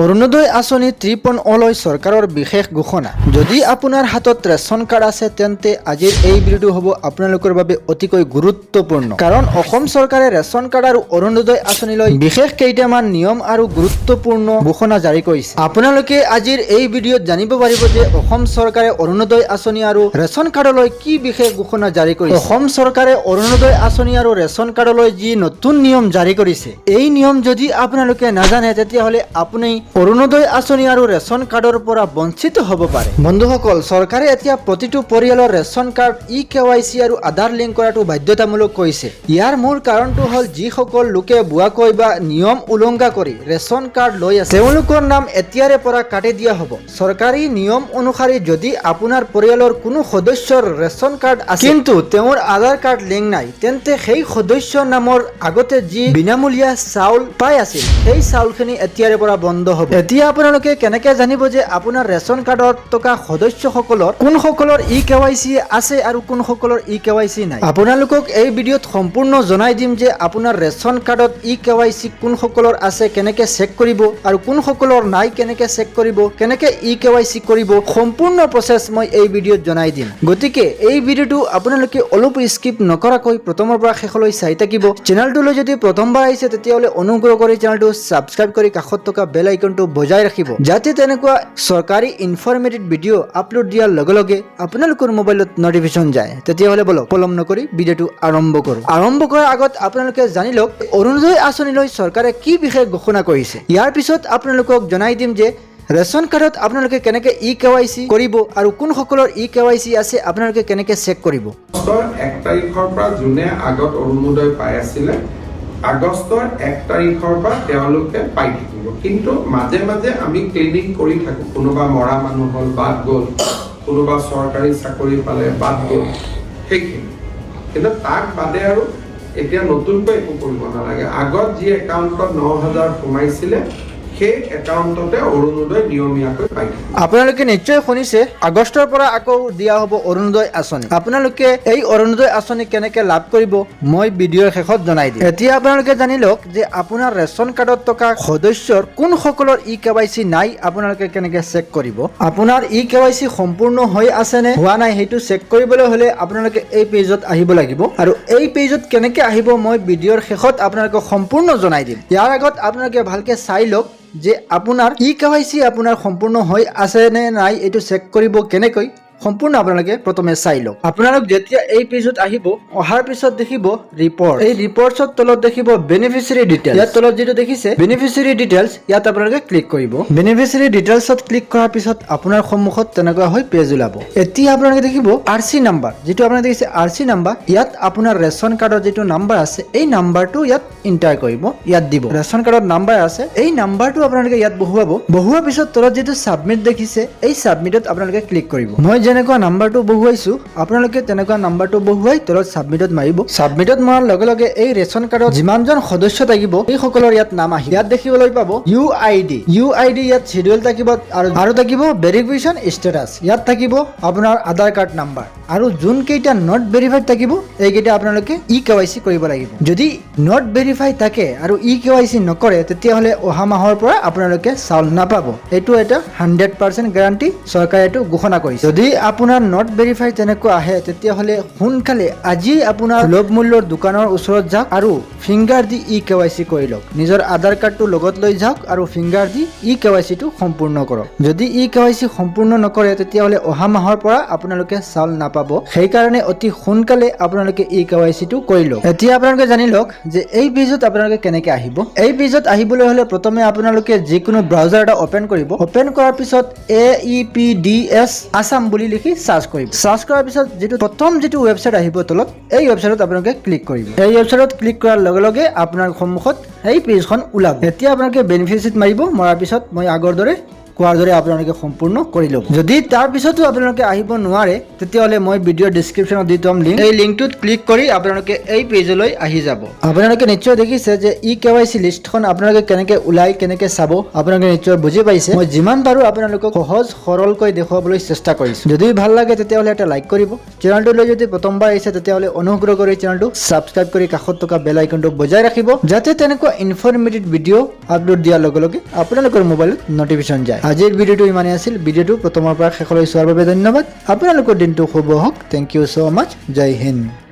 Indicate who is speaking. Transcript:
Speaker 1: অৰুণোদয় আঁচনি 3.0 লৈ চৰকাৰৰ বিশেষ ঘোষণা। যদি আপোনাৰ হাতত ৰেচন কাৰ্ড আছে, তেন্তে আজিৰ এই ভিডিঅ'টো হ'ব আপোনালোকৰ বাবে অতিকৈ গুৰুত্বপূৰ্ণ। কাৰণ অসম চৰকাৰে ৰেচন কাৰ্ড আৰু অৰুণোদয় আঁচনিলৈ বিশেষ কেইটামান নিয়ম আৰু গুৰুত্বপূৰ্ণ ঘোষণা জাৰি কৰিছে। আপোনালোকে আজিৰ এই ভিডিঅ'ত জানিব পাৰিব যে অসম চৰকাৰে অৰুণোদয় আঁচনি আৰু ৰেচন কাৰ্ডলৈ কি বিশেষ ঘোষণা জাৰি কৰিছে। অসম চৰকাৰে অৰুণোদয় আঁচনি আৰু ৰেচন কাৰ্ডলৈ যি নতুন নিয়ম জাৰি কৰিছে, এই নিয়ম যদি আপোনালোকে নাজানে, তেতিয়াহ'লে আপুনি অৰুণোদয় আঁচনি আৰু ৰেচন কাৰ্ডৰ পৰা বঞ্চিত হ'ব পাৰে। বন্ধুসকল, চৰকাৰে এতিয়া প্ৰতিটো পৰিয়ালৰ ৰেচন কাৰ্ড, ই কেৱাইচি আৰু আধাৰ লিংক কৰাটো বাধ্যতামূলক কৰিছে। ইয়াৰ মূল কাৰণটো হ'ল, যিসকল লোকে ভুৱাকৈ বা নিয়ম উলংঘা কৰি ৰেচন কাৰ্ড লৈ আছে, তেওঁলোকৰ নাম এতিয়াৰে পৰা কাটি দিয়া হ'ব। চৰকাৰী নিয়ম অনুসৰি যদি আপোনাৰ পৰিয়ালৰ কোনো সদস্যৰ ৰেচন কাৰ্ড আছে, কিন্তু তেওঁৰ আধাৰ কাৰ্ড লিংক নাই, তেন্তে সেই সদস্যৰ নামৰ আগতে যি বিনামূলীয়া চাউল পাই আছিল, সেই চাউলখিনি এতিয়াৰে পৰা বন্ধ হ'ব। এতিয়া আপোনালোকে কেনেকে জানিব যে আপোনাৰ ৰেচন কাৰ্ডত থকা সদস্যসকলৰ কোনসকলৰ ই কেৱাইচি আছে আৰু কোনসকলৰ ই কেৱাইচি নাই? আপোনালোকক এই ভিডিঅ'ত সম্পূৰ্ণ জনাই দিম যে আপোনাৰ ৰেচন কাৰ্ডত ই কেৱাইচি কোনসকলৰ আছে কেনেকে চেক কৰিব আৰু কোনসকলৰ নাই কেনেকে চেক কৰিব, কেনেকে ই কেৱাইচি কৰিব, সম্পূৰ্ণ প্ৰচেছ মই এই ভিডিঅ'ত জনাই দিম। গতিকে এই ভিডিঅ'টো আপোনালোকে অলপো স্কিপ নকৰাকৈ প্ৰথমৰ পৰা শেষলৈ চাই থাকিব। চেনেলটোলৈ যদি প্ৰথমবাৰ আহিছে, তেতিয়াহ'লে অনুগ্ৰহ কৰি চেনেলটো ছাবস্ক্ৰাইব কৰি কাষত থকা বেল আইকনটো বজাই ৰাখিব, যাতে তেনেকুৱা চৰকাৰী ইনফৰমেটিভ ভিডিঅ' আপলোড দিয়াৰ লগে লগে আপোনালোকৰ মোবাইলত নটিফিকেশ্যন যায়। তেতিয়াহ'লে বলক, পলম নকৰি ভিডিঅ'টো আৰম্ভ কৰোঁ। আৰম্ভ কৰাৰ আগত আপোনালোকে জানি লওক অৰুণোদয় আঁচনিলৈ চৰকাৰে কি বিশেষ ঘোষণা কৰিছে। ইয়াৰ পিছত আপোনালোকক জনাই দিম যে ৰেচন কাৰ্ডত আপোনালোকে কেনেকৈ ই কেৱাইচি কৰিব আৰু কোনসকলৰ ই কেৱাইচি আছে আপোনালোকে কেনেকৈ চেক কৰিব।
Speaker 2: আগষ্টৰ 1 তাৰিখৰ পৰা যোনে আগত অৰুণোদয় পাই আছিলে, আগষ্টৰ 1 তাৰিখৰ পৰা তেওঁলোকে পাই থাকিব। কিন্তু মাজে মাজে আমি ক্লিনিং কৰি থাকোঁ। কোনোবা মৰা মানুহ হ'ল, বাদ গ'ল, কোনোবা চৰকাৰী চাকৰি পালে, বাদ গ'ল, সেইখিনি। কিন্তু তাক বাদে আৰু এতিয়া নতুনকৈ একো কৰিব নালাগে। আগত যি একাউণ্টত 9000 সোমাইছিলে, সেই একাউণ্টতে অৰুণোদয় নিয়মীয়াকৈ পাই থাকিব।
Speaker 1: আপোনালোকে নিশ্চয় শুনিছে, আগষ্টৰ পৰা আকৌ দিয়া হ'ব অৰুণোদয় আঁচনি। আপোনালোকে এই অৰুণোদয় আঁচনি কেনেকে লাভ কৰিব, মই ভিডিঅ'ৰ শেষত জনাই দিম। এতিয়া আপোনালোকে জানি লওক যে আপোনাৰ ৰেচন কাৰ্ডত থকা সদস্যৰ কোনসকলৰ ই কেৱাইচি নাই আপোনালোকে কেনেকে চেক কৰিব। আপোনাৰ ই কেৱাইচি সম্পূৰ্ণ হৈ আছে নে হোৱা নাই, সেইটো চেক কৰিবলৈ হ'লে আপোনালোকে এই পেজত আহিব লাগিব। আৰু এই পেজত কেনেকে আহিব, মই ভিডিঅ'ৰ শেষত আপোনালোকক সম্পূৰ্ণ জনাই দিম। ইয়াৰ আগত আপোনালোকে ভালকে চাই লওক যে আপোনাৰ ই কেৱাইচি আপোনাৰ সম্পূৰ্ণ হৈ আছে নে নাই, এইটো চেক কৰিব কেনেকৈ, সম্পূৰ্ণ আপোনালোকে প্ৰথমে চাই লওক। আপোনালোক যেতিয়া এই পেজত আহিব, অহাৰ পিছত দেখিব ৰিপৰ্ট। এই ৰিপৰ্টছৰ তলত দেখিব বেনিফিচিয়াৰী ডিটেইলছ। ইয়াৰ তলত যিটো দেখিছে বেনিফিচিয়াৰী ডিটেইলছ, ইয়াত আপোনালোকে ক্লিক কৰিব। বেনিফিচিয়াৰী ডিটেইলছত ক্লিক কৰাৰ পিছত আপোনাৰ সন্মুখত তেনেকুৱা হৈ পেজ ওলাব। এতিয়া আপোনালোকে দেখিব আৰ চি নাম্বাৰ। যিটো আপোনালোকে দেখিছে আৰ চি নাম্বাৰ, ইয়াত আপোনাৰ ৰেচন কাৰ্ডৰ যিটো নাম্বাৰ আছে, এই নাম্বাৰটো ইয়াত এণ্টাৰ কৰিব। ইয়াত দিব ৰেচন কাৰ্ডত নাম্বাৰ আছে, এই নাম্বাৰটো আপোনালোকে ইয়াত বহুৱাব। বহুৱাৰ পিছত তলত যিটো ছাবমিট দেখিছে, এই ছাবমিটত আপোনালোকে ক্লিক কৰিব। মই যেনেকুৱা নাম্বাৰটো বহুৱাইছো, আপোনালোকে তেনেকুৱা নাম্বাৰটো বহুৱাই তলত ছাবমিটত মাৰিব। ছাবমিটত মৰাৰ লগে লগে এই ৰেচন কাৰ্ডত যিমানজন সদস্য থাকিব, সেইসকলৰ ইয়াত নাম আহিব। ইয়াত দেখিবলৈ পাব ইউ আই ডি। ইউ আই ডি ইয়াত চিডিউল থাকিব আৰু থাকিব ভেৰিফিকেশ্যন ষ্টেটাছ। ইয়াত থাকিব আপোনাৰ আধাৰ কাৰ্ড নাম্বাৰ আৰু যোনকেইটা not verified থাকিব, এইকেইটা আপোনালোকে ই কেৱাইচি কৰিব লাগিব। যদি not verify থাকে আৰু ই কেৱাইচি নকৰে, তেতিয়াহ'লে অহা মাহৰ পৰা আপোনালোকে চাউল নাপাব। এইটো এটা 100% গেৰাণ্টি, চৰকাৰে এইটো ঘোষণা কৰিছে। যদি আপোনাৰ not verify তেনেকুৱা আহে, তেতিয়াহ'লে সোনকালে আজি আপোনাৰ সুলভ মূল্যৰ দোকানৰ ওচৰত যাওক আৰু ফিংগাৰ দি ই কেৱাইচি কৰি লওক। নিজৰ আধাৰ কাৰ্ডটো লগত লৈ যাওক আৰু ফিংগাৰ দি ই কেৱাইচিটো সম্পূৰ্ণ কৰক। যদি ই কেৱাইচি সম্পূৰ্ণ নকৰে, তেতিয়াহ'লে অহা মাহৰ পৰা আপোনালোকে চাউল নাপাব। সেইকাৰণে অতি সোনকালে আপোনালোকে ই কেৱাইচিটো কৰি লওক। এতিয়া আপোনালোকে জানি লওক যে এই পেজত আপোনালোকে কেনেকে আহিব। এই পেজত আহিবলৈ হ'লে প্ৰথমে আপোনালোকে যিকোনো ব্ৰাউজাৰ এটা অ'পেন কৰিব। অ'পেন কৰাৰ পিছত এইপিডিএছ আছাম বুলি লিখি চাৰ্চ কৰিব। চাৰ্চ কৰাৰ পিছত যিটো প্ৰথম যিটো ৱেবছাইট আহিব তলত, এই ৱেবছাইটত আপোনালোকে ক্লিক কৰিব। এই ৱেবছাইটত ক্লিক কৰাৰ লগে লগে আপোনাৰ সন্মুখত এই পেজখন ওলাব। এতিয়া আপোনালোকে বেনিফিচিত মাৰিব। মৰাৰ পিছত মই আগৰ দৰে কোৱাৰ দৰে আপোনালোকে সম্পূৰ্ণ কৰি ল'ব। যদি তাৰপিছতো আপোনালোকে আহিব নোৱাৰে, তেতিয়াহ'লে মই ভিডিঅ'ৰ ডিছক্ৰিপশ্যনত দি থ'ম লিংক। এই লিংকটোত ক্লিক কৰি আপোনালোকে এই পেজলৈ আহি যাব। আপোনালোকে নিশ্চয় দেখিছে যে ই কেৱাইচি লিষ্টখন আপোনালোকে কেনেকৈ ওলাই, কেনেকৈ চাব, আপোনালোকে নিশ্চয় বুজি পাইছে। মই যিমান পাৰোঁ আপোনালোকক সহজ সৰলকৈ দেখুৱাবলৈ চেষ্টা কৰিছোঁ। যদি ভাল লাগে, তেতিয়াহ'লে এটা লাইক কৰিব। চেনেলটোলৈ যদি প্ৰথমবাৰ আহিছে, তেতিয়াহ'লে অনুগ্ৰহ কৰি চেনেলটো ছাবস্ক্ৰাইব কৰি কাষত থকা বেল আইকনটো বজাই ৰাখিব, যাতে তেনেকুৱা ইনফৰ্মেটিভ ভিডিঅ' আপলোড দিয়াৰ লগে লগে আপোনালোকৰ মোবাইলত নটিফিকেশ্যন যায়। আজিৰ ভিডিঅ'টো ইমানেই আছিল। ভিডিঅ'টো প্ৰথমৰ পৰা শেষলৈ চোৱাৰ বাবে ধন্যবাদ। আপোনালোকৰ দিনটো শুভ হওক। Thank you so much. Jay Hind.